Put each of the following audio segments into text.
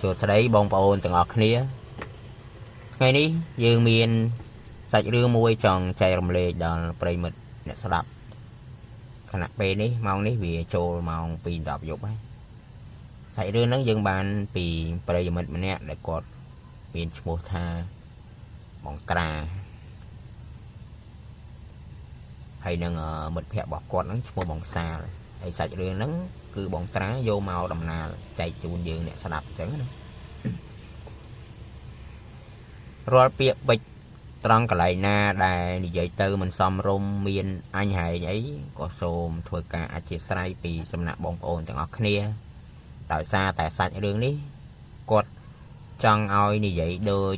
សួស្តីបងប្អូនទាំងអស់គ្នាថ្ងៃនេះយើងមានសាច់រឿងមួយចង់ចែករំលែកដល់ប្រិយមិត្តអ្នកស្ដាប់ខណៈពេលនេះម៉ោងនេះវាចូលម៉ោង2:10យប់ហើយសាច់រឿងហ្នឹងយើងបានពីប្រិយមិត្តម្នាក់ដែលគាត់មានឈ្មោះថាបងត្រាហើយនឹងមិត្តភ័ក្តិរបស់គាត់ហ្នឹងឈ្មោះបងសាលហើយសាច់រឿងហ្នឹងគឺបងត្រាយកមកដំណាលចែកជូនយើងអ្នកស្ដាប់អញ្ចឹងណារាល់ពាក្យពេចន៍ត្រង់កន្លែងណាដែលនិយាយទៅមិនសមរម្យមានអញហែងអីក៏សូមធ្វើការអធិស្ឋានពីសំណាក់បងប្អូនទាំងអស់គ្នាដោយសារតែសាច់រឿងនេះគាត់ចង់ឲ្យនិយាយដូច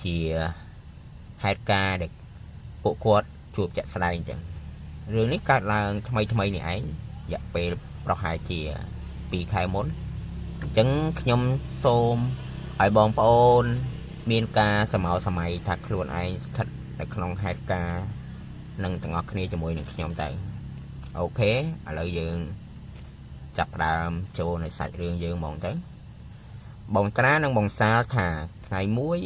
ជាហេតុការណ៍ដែលពួកគាត់ជួបជាក់ស្ដែងអញ្ចឹងរឿងនេះកើតឡើងថ្មីថ្មីនេះឯងរយៈពេលប្រហែលជា2ខែមុនអញ្ចឹងខ្ញុំសូមឲ្យបងប្អូនមានការសមោសម័យថាខ្លួនឯងស្ថិតនៅក្នុងហេតុការណ៍នឹងទាំងអស់គ្នាជាមួយនឹងខ្ញុំទៅOK ឥឡូវយើងចាប់ផ្ដើមចូលในសាច់រឿងយើងហ្មងទៅបងត្រានិងបងសាលថាថ្ងៃមួយ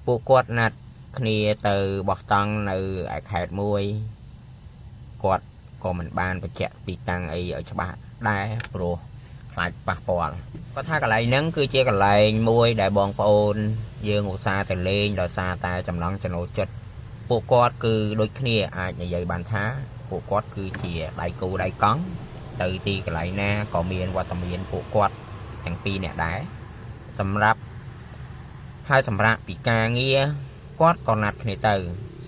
ពួកគាត់ណាត់គ្នាទៅបោះតង់នៅឯខេត្តមួយគាត់ក៏មិនបានបញ្ជាក់ទីតាំងអីឲ្យច្បាស់ដែរព្រោះខ្លាចប៉ះពាល់គាត់ថាកន្លែងហ្នឹងគឺជាកន្លែងមួយដែលបងប្អូនយើងឧស្សាហ៍ទៅលេងដោយសារតែចំណង់ចំណូលចិត្តពួកគាត់គឺដូចគ្នាអាចនិយាយបានថាពួកគាត់គឺជាដៃគូដៃកង់ទៅទីកន្លែងណាក៏មានវត្តមានពួកគាត់ទាំងពីរនាក់ដែរសម្រាប់ហើយសម្រាប់ពីការងារគាត់ក៏ណាត់គ្នាទៅ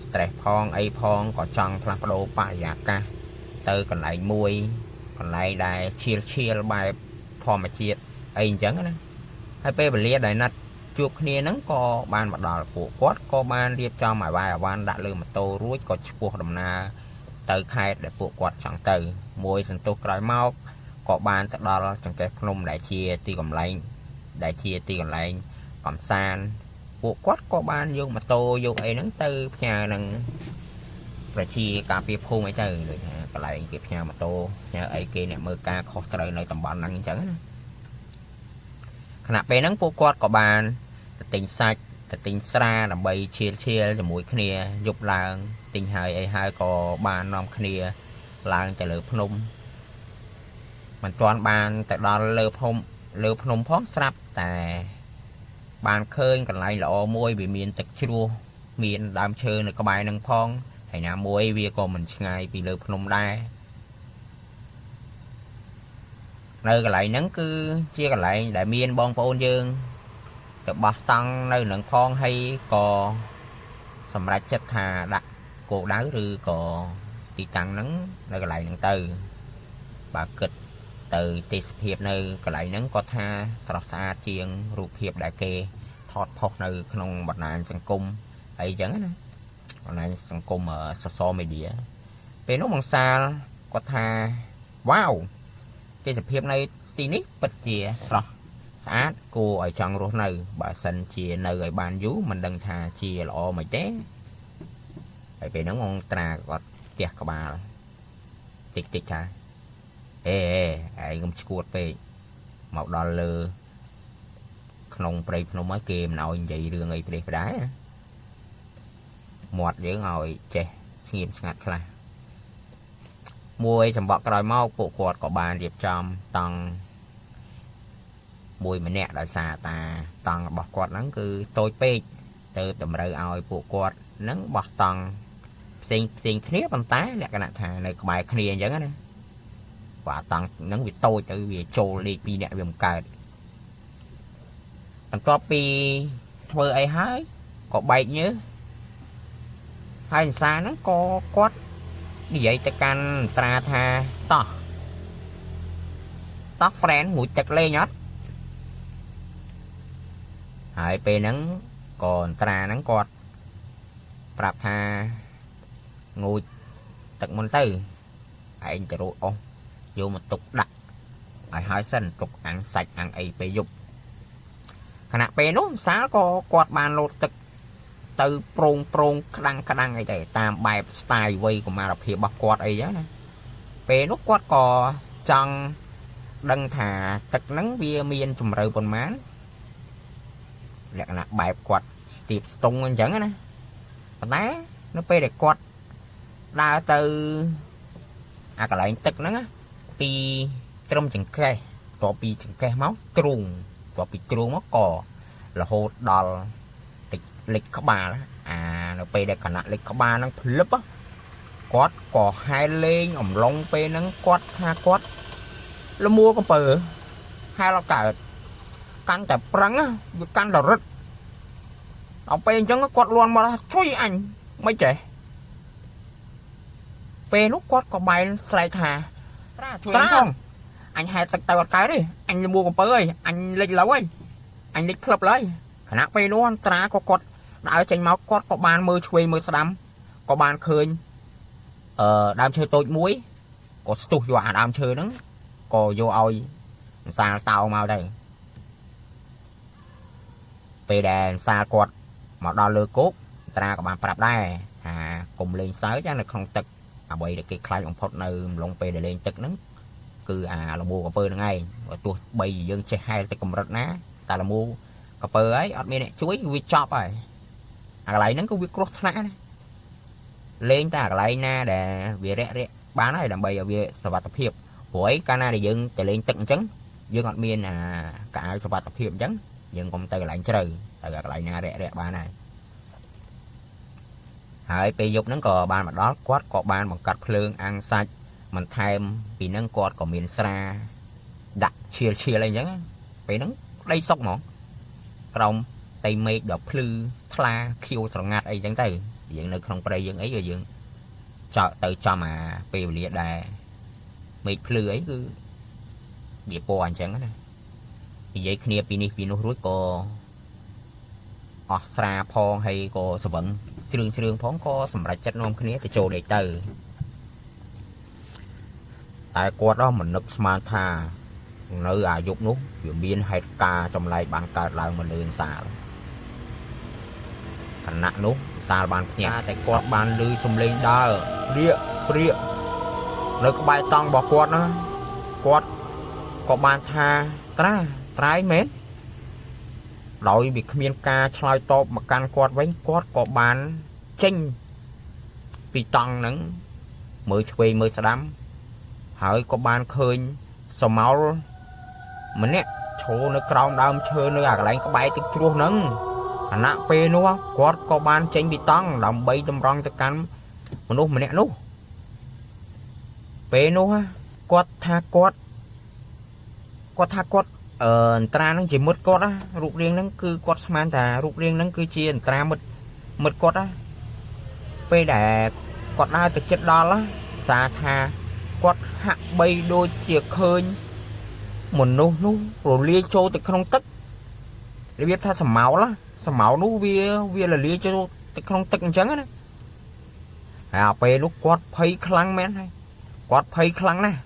stress ផងអីផងក៏ចង់ផ្លាស់ប្ដូរបរិយាកាសទៅកន្លែងមួយកន្លែងដែលឈៀលឈៀលបែបធម្មជាតិអីអញ្ចឹងណាហើយពេលវេលាដែលណាត់ជួបគ្នាហ្នឹងក៏បានមកដល់ពួកគាត់ក៏បានរៀបចំឲ្យវាយអាវ៉ាន់ដាក់លើម៉ូតូរួចក៏ឆ្ពោះដំណើរទៅខេត្តដែលពួកគាត់ចង់ទៅមួយសន្ទុះក្រោយមកក៏បានទៅដល់ចង្កេះភ្នំដែលជាទីកន្លែងដែលជាទីកន្លែងកំសាន្តពួកគាត់ក៏បានយកម៉ូតូយកអីហ្នឹងទៅផ្ញើនឹងប្រជាការពារភូមិអីទៅដូចថាកន្លែងគេផ្ញើម៉ូតូផ្ញើអីគេអ្នកមើលការខុសត្រូវនៅតំបន់ហ្នឹងអញ្ចឹងណាខណៈពេលហ្នឹងពួកគាត់ក៏បានទៅទិញសាច់ទៅទិញស្រាដើម្បីឈៀលឈៀលជាមួយគ្នាយប់ឡើងទិញហើយអីហើយក៏បាននាំគ្នាឡើងទៅលើភ្នំមិនទាន់បានទៅដល់លើភ្នំលើភ្នំផងស្រាប់តែបានឃើញកន្លែងល្អមួយវាមានទឹកជ្រោះមានដើមឈើនៅក្បែរនឹងផងហើយណាមួយវាក៏មិនឆ្ងាយពីលើភ្នំដែរនៅកន្លែងហ្នឹងគឺជាកន្លែងដែលមានបងប្អូនយើងទៅបោះតង់នៅនឹងផងហើយក៏សម្រេចចិត្តថាដាក់គោលដៅឬក៏ទីតាំងហ្នឹងនៅកន្លែងហ្នឹងទៅបើគិតទៅទេសភាពនៅកន្លែងហ្នឹងគាត់ថាស្រស់ស្អាតជាងរូបភាពដែលគេថតផុសនៅក្នុងបណ្ដាញសង្គមអីចឹងណាបណ្ដាញសង្គម social media ពេលនោះបងសាលគាត់ថាវ៉ាវទេសភាពនៅទីនេះពិតជាស្រស់ស្អាតគួរឲ្យចង់រស់នៅបើសិនជានៅឲ្យបានយូរមិនដឹងថាជាល្អមិនទេហើយពេលហ្នឹងបងត្រាគាត់ផ្ទះក្បាលតិចតិចថាអេអេឯងកុំឈួតពេកមកដល់លើក្នុងព្រៃភ្នំហើយគេមិនឲ្យនិយាយរឿងអីប្រេះផ្ដែរមាត់យើងឲ្យចេះស្ងៀមស្ងាត់ខ្លះមួយសម្បកក្រោយមកពួកគាត់ក៏បានរៀបចំតង់មួយម្នាក់ដោយសារតាតង់របស់គាត់ហ្នឹងគឺតូចពេកទៅតម្រូវឲ្យពួកគាត់ហ្នឹងបោះតង់ផ្សេងផ្សេងគ្នាប៉ុន្តែលក្ខណៈថានៅក្បែរគ្នាអញ្ចឹងណាបាទតង់ហ្នឹងវាតូចទៅវាចូលលេខពីរនាក់វាមិនកើតបន្ទាប់ពីធ្វើអីហើយក៏បែកញើសហើយអន្សាហ្នឹងក៏គាត់និយាយទៅកាន់ត្រាថាតោះតោះ friend ងូតទឹកលេងអត់ហើយពេលហ្នឹងក៏អន្ត្រាហ្នឹងគាត់ប្រាប់ថាងូតទឹកមុនទៅឯងទៅរកអស់យកមកទុកដាក់ឲ្យហើយសិនទុកអាំងសាច់អាំងអីពេលយប់ខណៈពេលនោះសាលក៏គាត់បានលោតទឹកទៅប្រងប្រងក្តាំងក្តាំងអីដែរតាមបែប style វ័យកុមារភាពរបស់គាត់អីចឹងណាពេលនោះគាត់ក៏ចង់ដឹងថាទឹកហ្នឹងវាមានជម្រៅប៉ុន្មាន លក្ខណៈបែបគាត់ស្ទាបស្ទង់អញ្ចឹងណាប៉ុន្តែនៅពេលដែលគាត់ដើរទៅអាកន្លែងទឹកហ្នឹងណាពីត្រឹមចង្កេះតពីចង្កេះមកទ្រូងតពីទ្រូងមកករហូតដល់លិចលិចក្បាលអានៅពេលដែលគណៈលិចក្បាលហ្នឹងភ្លឹបគាត់ក៏ហែលលេងអំឡុងពេលហ្នឹងគាត់ថាគាត់លមួកំពើហែលអត់កើតកាន់តែប្រឹងវាកាន់តែរឹតដល់ពេលអញ្ចឹងគាត់លន់មកថាជួយអញមិនចេះពេលនោះគាត់ក៏បែរស្រែកថា ត្រាជួយ ត្រា អញផង អញហែលទឹកទៅអត់កើតទេអញលមួកំពើអីអញលិចឡូវអីអញលិចផ្លឹបឡើយខណៈពេលនោះត្រាក៏គាត់ដើរចេញមកគាត់ក៏បានមើលឆ្វេងមើលស្ដាំក៏បានឃើញអឺដើមឈើតូចមួយក៏ស្ទុះយកអាដើមឈើហ្នឹងក៏យកឲ្យអន្សាលតោមកដែរពេលដែលអន្សាលគាត់មកដល់លើគោកត្រាក៏បានប្រាប់ដែរថាកុំលេងសើចណានៅក្នុងទឹកអ្វីដែលគេខ្លាចបំផុតនៅអំឡុងពេលដែលលេងទឹកហ្នឹង គឺអាលមួកពើហ្នឹងឯងបើទោះបីយើងចេះហែលទៅកម្រិតណាតែលមួកពើហើយអត់មានអ្នកជួយគឺវាចប់ហើយអាកន្លែងហ្នឹងគឺវាគ្រោះថ្នាក់ណាលេងតែអាកន្លែងណាដែលវារាក់រាក់បានហើយដើម្បីឲ្យវាសុវត្ថិភាពព្រោះអីកាលណាដែលយើងទៅលេងទឹកអញ្ចឹងយើងអត់មានអាកៅអៅសុវត្ថិភាពអញ្ចឹងយើងកុំទៅកន្លែងជ្រៅទៅកន្លែងណារាក់រាក់បានហើយហើយពេលយប់ហ្នឹងក៏បានមកដល់គាត់ក៏បានបង្កាត់ភ្លើងអាំងសាច់ មិនថែមពីហ្នឹងគាត់ក៏មានស្រាដាក់ឈៀលឈៀលអីចឹងពេលហ្នឹងក្តីសុកហ្មងក្រោមតៃមេឃដ៏ភ្លឺថ្លាខៀវស្រងាត់អីចឹងទៅយើងនៅក្នុងព្រៃយើងអីក៏យើងចោលទៅចំអាពេលវេលាដែលមេឃភ្លឺអីគឺវាពណ៌អញ្ចឹងណានិយាយគ្នាពីនេះពីនោះរួចក៏អស់ស្រាផងហើយក៏ស្វឹងជ្រឿងជ្រឿងផងក៏សម្រេចចិត្តនាំគ្នាទៅចូលដេកទៅ តែគាត់တော့មិននឹកស្មានថានៅអាយុនោះវាមានហេតុការណ៍ចម្លែកបានកើតឡើងមកលើសាលខណៈនោះសាលបានភ្ញាក់តែគាត់បានឮសំឡេងដើរព្រាកព្រាកនៅក្បែរតង់របស់គាត់ណាគាត់ក៏បានថាត្រាត្រាយមែនដោយវាគ្មានការឆ្លើយតបមកកាន់គាត់វិញគាត់ក៏បានចេញពីតង់ហ្នឹងមើលឆ្វេងមើលស្ដាំ ហើយក៏បានឃើញសមោលម្នាក់ឈរនៅក្រោមដើមឈើនៅអាកន្លែងក្បែរទឹកជ្រោះហ្នឹងខណៈពេលនោះគាត់ក៏បានចេញពីតង់ដើម្បីតម្រង់ទៅកាន់មនុស្សម្នាក់នោះពេលនោះគាត់ថាគាត់គាត់ថាគាត់អឺអន្ត្រាហ្នឹងជាមិត្តគាត់ណារូបរាងហ្នឹងគឺគាត់ស្មានថារូបរាងហ្នឹងគឺជាអន្ត្រាមិត្តមិត្តគាត់ណាពេលដែលគាត់ដើរទៅចិត្តដល់ណាសារថា គាត់ហាក់បីដូចជាឃើញមនុស្សនោះរលាយចូលទៅក្នុងទឹករបៀបថាសមោលណាសមោលនោះវាវារលាយចូលទៅក្នុងទឹកអញ្ចឹងណាហើយអាពេលនោះគាត់ភ័យខ្លាំងមែនហើយគាត់ភ័យខ្លាំងណាស់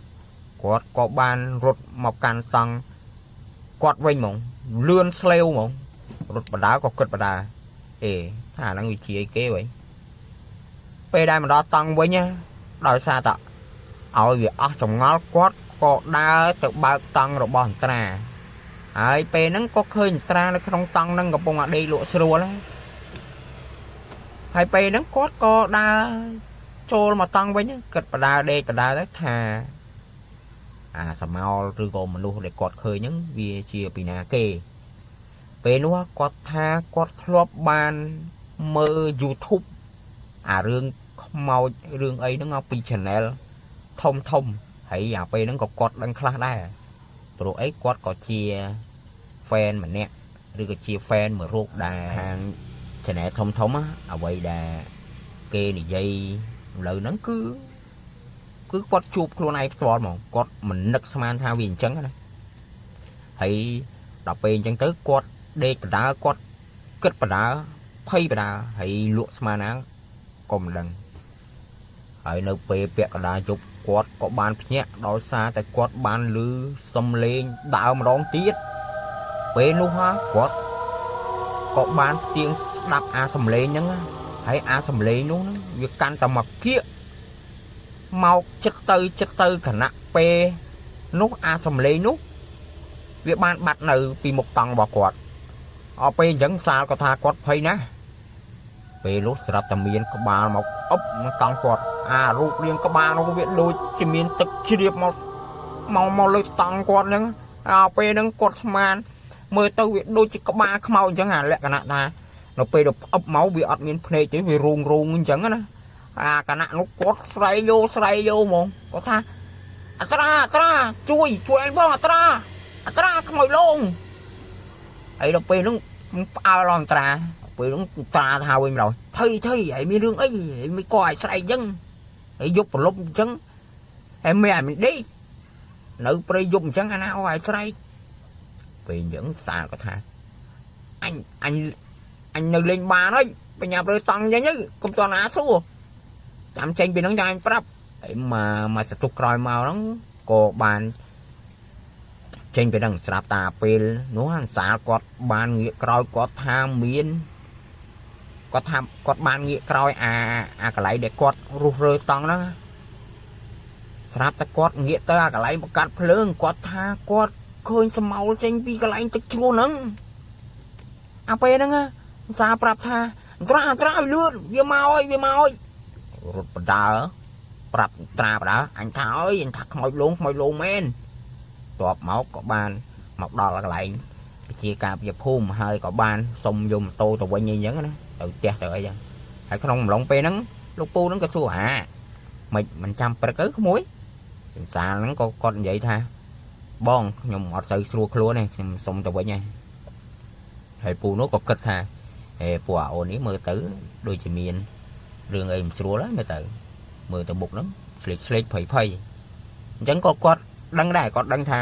គាត់ក៏បានរត់មកកាន់តង់គាត់វិញហ្មងលឿនស្លេវហ្មងរត់បដាក៏គិតបដាអេថាអាហ្នឹងវាជាអីគេវិញពេលដែលមកដល់តង់វិញណាដោយសារតែ ឲ្យវាអស់ចម្ងល់គាត់ក៏ដើរទៅបើកតង់របស់អន្ត្រាហើយពេលហ្នឹងក៏ឃើញអន្ត្រានៅក្នុងតង់ហ្នឹងកំពុងតែដេកលក់ស្រួលហើយហើយពេលហ្នឹងគាត់ក៏ដើរចូលមកតង់វិញគិតបដើដេកបដើទៅថាអាសមោលឬក៏មនុស្សដែលគាត់ឃើញហ្នឹងវាជាពីណាគេពេលនោះគាត់ថាគាត់ធ្លាប់បានមើល YouTube អារឿងខ្មោចរឿងអីហ្នឹងមកពី channel ធំធំហើយអាពេលហ្នឹងក៏គាត់ដឹងខ្លះដែរព្រោះអីគាត់ក៏ជា fan ម្នាក់ឬក៏ជា fan មួយរូបដែរខាង channel ធំធំណាអ្វីដែលគេនិយាយឥឡូវហ្នឹងគឺគឺគាត់ជួបខ្លួនឯងផ្ទាល់ហ្មងគាត់មិននឹកស្មានថាវាអញ្ចឹងណាហើយដល់ពេលអញ្ចឹងទៅគាត់ដេកបដើគាត់គិតបដើភ័យបដើហើយលក់ស្មានណាក៏មិនដឹង ហើយនៅពេលពាក់កណ្ដាលយប់គាត់ក៏បានភ្ញាក់ដោយសារតែគាត់បានឮសំឡេងដើមម្ដងទៀតពេលនោះហ่าគាត់ក៏បានផ្ទៀងស្ដាប់អាសំឡេងហ្នឹងណាហើយអាសំឡេងនោះហ្នឹងវាកាន់តែមកគៀកមកចិត្តទៅចិត្តទៅខណៈពេលនោះអាសំឡេងនោះវាបានបាត់នៅពីមុខតង់របស់គាត់។ អស់ពេលអញ្ចឹងសាលក៏ថាគាត់ភ័យណាស់ពេលនោះស្រាប់តែមានក្បាលមកអប់មកតង់គាត់អារូបរាងក្បាលនោះវាដូចជាមានទឹកជ្រាបមកមកមកលើតង់គាត់ហ្នឹងអាពេលហ្នឹងគាត់ស្មានមើលទៅវាដូចជាក្បាលខ្មោចអញ្ចឹងអាលក្ខណៈថានៅពេលដែលផ្អឹបមកវាអត់មានភ្នែកទេវារូងរូងអញ្ចឹងណាអាគណៈនោះគាត់ស្រែកយោស្រែកយោហ្មងគាត់ថាអត្រាអត្រាជួយជួយអញបងអត្រាអត្រាខ្មោចលងហើយដល់ពេលហ្នឹងផ្អើលអន្តរាពេលហ្នឹងត្រាថាវិញម្ដងថៃថៃហើយមានរឿងអីហើយមិនក៏ឲ្យស្រែកអញ្ចឹងហើយយប់ប្រលប់អញ្ចឹងហើយមិនឲ្យមិនដេកនៅព្រៃយប់អញ្ចឹងអាណាឲ្យស្រែកពេលអញ្ចឹងសាលក៏ថាអញអញអញនៅលេងបានហើយបញ្ញាប់រើតង់អញ្ចឹងទៅកុំតណាសួរចាំចេញពីហ្នឹងចាំអញប្រាប់ហើយមកមកសន្ទុះក្រោយមកហ្នឹងក៏បានចេញពីហ្នឹងស្រាប់តាពេលនោះអន្សាលគាត់បានងាកក្រោយគាត់ថាមានគាត់ថាគាត់បានងាកក្រោយអាអាកន្លែងដែលគាត់រុះរើតង់ហ្នឹងស្រាប់តែគាត់ងាកទៅអាកន្លែងបង្កាត់ភ្លើងគាត់ថាគាត់ឃើញស្មោលចេញពីកន្លែងទឹកជ្រោះហ្នឹងអាពេលហ្នឹងអន្សាប្រាប់ថាអន្តរាអន្តរាឲ្យលឿនវាមកហើយវាមកហើយរត់បដើប្រាប់ត្រាបដើអញថាអើយអញថាខ្មោចលងខ្មោចលងមែនតបមកក៏បានមកដល់កន្លែងពជាការពារភូមិហើយក៏បានសុំយកម៉ូតូទៅវិញអីចឹងណាទៅផ្ទះទៅអីចឹងហើយក្នុងអំឡុងពេលហ្នឹងលោកពូហ្នឹងក៏សួរអាមិនមិនចាំព្រឹកទៅក្មួយភាសាហ្នឹងក៏គាត់និយាយថាបងខ្ញុំអត់សូវស្រួលខ្លួនទេខ្ញុំសុំទៅវិញហើយហើយពូនោះក៏គិតថាហេពួកអាអូននេះមើលទៅដូចជាមានរឿងអីមិនស្រួលហើយមើលទៅមើលទៅមុខហ្នឹងស្លេកស្លេកភ័យភ័យអញ្ចឹងក៏គាត់ដឹងដែរគាត់ដឹងថា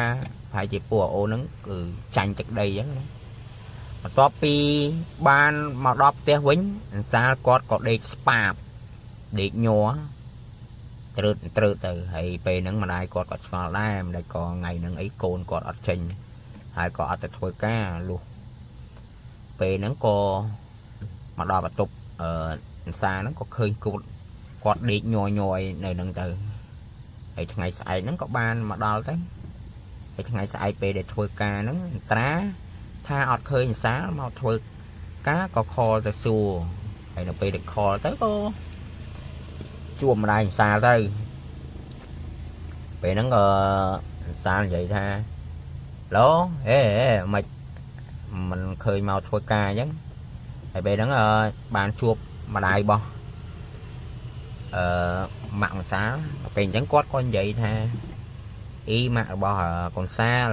ប្រហែលជាពួកអាអូនហ្នឹងគឺចាញ់ទឹកដីអញ្ចឹងណាបន្ទាប់ពីបានមកដល់ផ្ទះវិញអន្សាលគាត់ក៏ដេកស្ប៉ាបដេកញ័រត្រើតត្រើតទៅហើយពេលហ្នឹងម្ដាយគាត់ក៏ឆ្ងល់ដែរម្ដាយក៏ថ្ងៃហ្នឹងអីកូនគាត់អត់ចេញហើយក៏អត់ទៅធ្វើការលុះពេលហ្នឹងក៏មកដល់បន្ទប់អឺអន្សាហ្នឹងក៏ឃើញគាត់គាត់ដេកញ័រញយនៅហ្នឹងទៅហើយថ្ងៃស្អែកហ្នឹងក៏បានមកដល់ទៅហើយថ្ងៃស្អែកពេលដែលធ្វើការហ្នឹងអន្ត្រាថាអត់ឃើញអន្សាមកធ្វើការក៏ call ទៅសួរហើយនៅពេលដែល call ទៅក៏ជួបម្ដាយអន្សាទៅពេលហ្នឹងក៏អន្សានិយាយថាឡូហេហេមិនមិនឃើញមកធ្វើការអញ្ចឹងហើយពេលហ្នឹងបានជួបម្ដាយរបស់អឺម៉ាក់អន្សាពេលអញ្ចឹងគាត់ក៏និយាយថាអ៊ីម៉ាក់របស់កូនសាល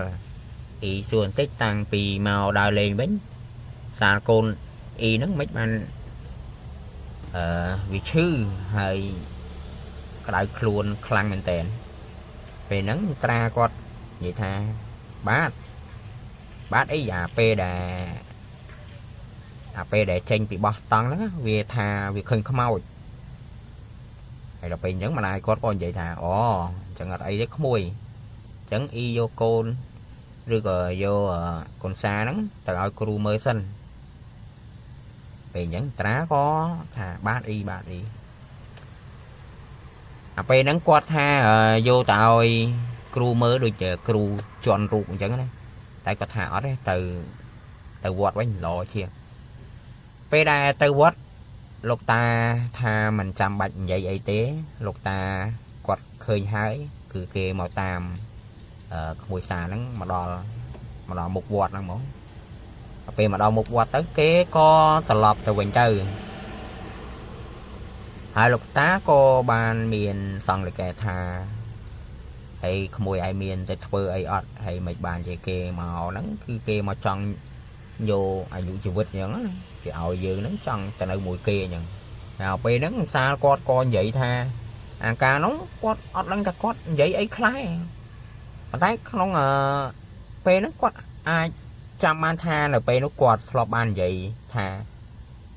អ៊ីសួរបន្តិចតាំងពីមកដើរលេងវិញសាលកូនអ៊ីហ្នឹងមិនបានអឺវាឈឺហើយក្តៅខ្លួនខ្លាំងមែនតើពេលហ្នឹងត្រាគាត់និយាយថាបាទបាទអីអាពេលដែលអាពេលដែលចេញពីបោះតង់ហ្នឹងវាថាវាឃើញខ្មោចហើយដល់ពេលអញ្ចឹងម្ដាយគាត់ក៏និយាយថាអូអញ្ចឹងអត់អីទេក្មួយអញ្ចឹងអ៊ីយកកូនឬក៏យកកូនសាហ្នឹងទៅឲ្យគ្រូមើលសិនពេលអញ្ចឹងត្រាក៏ថាបាទអ៊ីបាទអ៊ីអាពេលហ្នឹងគាត់ថាយកទៅឲ្យគ្រូមើលដូចជាគ្រូជន់រូបអញ្ចឹងណាតែគាត់ថាអត់ទេទៅទៅវត្តវិញល្អជាងពេលដែលទៅវត្តលោកតាថាមិនចាំបាច់និយាយអីទេលោកតាគាត់ឃើញហើយគឺគេមកតាមក្មួយសាហ្នឹងមកដល់មកដល់មុខវត្តហ្នឹងហ្មងពេលមកដល់មុខវត្តទៅគេក៏ត្រឡប់ទៅវិញទៅហើយលោកតាក៏បានមានសង្ឃលិកែថាហើយក្មួយឯងមានទៅធ្វើអីអត់ហើយមិនបានជាគេមកហ្នឹងគឺគេមកចង់យកអាយុជីវិតអញ្ចឹងណាគេឲ្យយើងហ្នឹងចង់ទៅនៅមួយគេអញ្ចឹងហើយពេលហ្នឹងសាលគាត់ក៏និយាយថាអាការនោះគាត់អត់ដឹងថាគាត់និយាយអីខ្លះប៉ុន្តែក្នុងពេលហ្នឹងគាត់អាចចាំបានថានៅពេលនោះគាត់ធ្លាប់បាននិយាយថា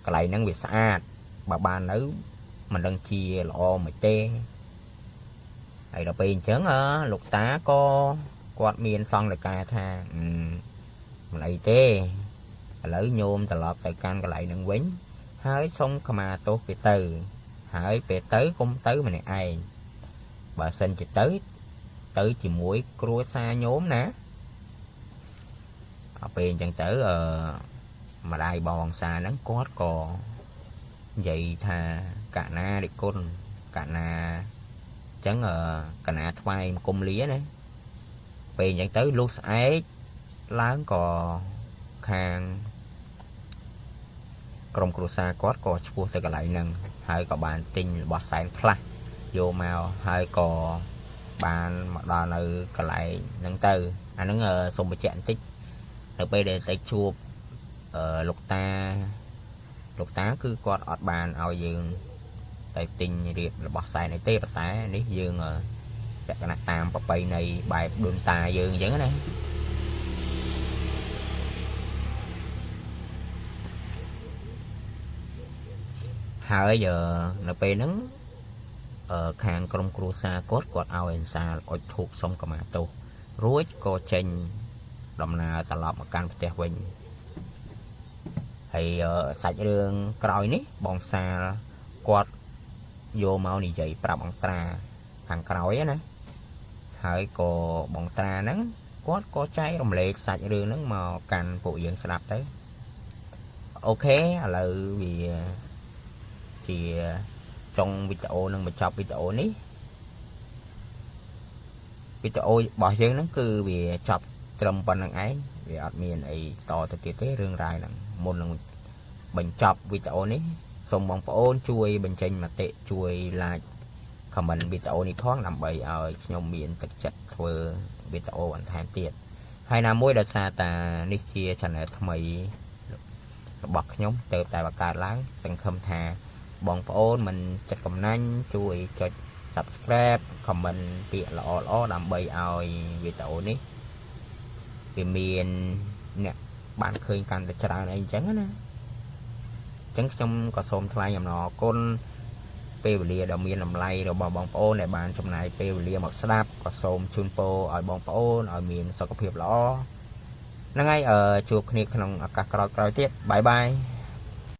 កន្លែងហ្នឹងវាស្អាតបើបាននៅមិនដឹងជាល្អមិនទេហើយដល់ពេលអញ្ចឹងលោកតាក៏គាត់មានសង្ឃលកាថាមិនអីទេឥឡូវញោមត្រឡប់ទៅកាន់កន្លែងហ្នឹងវិញហើយសុំខមាទោសគេទៅហើយពេលទៅកុំទៅម្នាក់ឯងបើសិនជាទៅទៅជាមួយគ្រួសារញោមណាដល់ពេលអញ្ចឹងទៅអឺ ម្ដាយបងសាហ្នឹងគាត់ក៏និយាយថាកណារិគុណកណាអញ្ចឹងកណាថ្វាយមង្គមលាណាពេលអញ្ចឹងទៅលុះស្អែកឡើងក៏ខាងក្រុមគ្រួសារគាត់ក៏ឈ្មោះទៅកន្លែងហ្នឹងហើយក៏បានទិញរបស់សែនខ្លះយកមកហើយក៏បានមកដល់នៅកន្លែងហ្នឹងទៅអាហ្នឹងសូមបញ្ជាក់បន្តិចនៅពេលដែលទៅជួបលោកតាលោកតាគឺគាត់អត់បានឲ្យយើងទៅទិញរៀបរបស់សែនអីទេប៉ុន្តែនេះយើងលក្ខណៈតាមប្រពៃណីបែបដូនតាយើងអញ្ចឹងណា ហើយនៅពេលហ្នឹងខាងក្រុមគ្រួសារគាត់គាត់ឲ្យអិនសាអុជធូបសុំកម្មាទោសរួចក៏ចេញដំណើរត្រឡប់មកកាន់ផ្ទះវិញហើយសាច់រឿងក្រោយនេះបងសាលគាត់យកមកនិយាយប្រាប់អង្ត្រាខាងក្រោយណាហើយក៏បងត្រាហ្នឹងគាត់ក៏ចែករំលែកសាច់រឿងហ្នឹងមកកាន់ពួកយើងស្ដាប់ទៅOK ឥឡូវវាជាចុងវីដេអូនឹងបញ្ចប់វីដេអូនេះវីដេអូរបស់យើងហ្នឹងគឺវាចប់ត្រឹមប៉ុណ្្នឹងឯងវាអត់មានអីតទៅទៀតទេរឿងរ៉ាវហ្នឹងមុននឹងបញ្ចប់វីដេអូនេះសូមបងប្អូនជួយបញ្ចេញមតិជួយ like comment វីដេអូនេះផងដើម្បីឲ្យខ្ញុំមានទឹកចិត្តធ្វើវីដេអូបន្ថែមទៀតហើយណាមួយដោយសារតានេះជា channel ថ្មីរបស់ខ្ញុំទៅតែបង្កើតឡើងសង្ឃឹមថាបងប្អូនមិនចិត្តកំណាញ់ជួយចុច Subscribe comment ពាក្យល្អៗដើម្បីឲ្យវីដេអូនេះវាមានអ្នកបានឃើញកាន់តែច្រើនអីអញ្ចឹងណាអញ្ចឹងខ្ញុំក៏សូមថ្លែងអំណរគុណពេលវេលាដ៏មានតម្លៃរបស់បងប្អូនដែលបានចំណាយពេលវេលាមកស្ដាប់ក៏សូមជូនពរឲ្យបងប្អូនឲ្យមានសុខភាពល្អហ្នឹងហើយអឺជួបគ្នាក្នុងឱកាសក្រោយៗទៀត bye bye.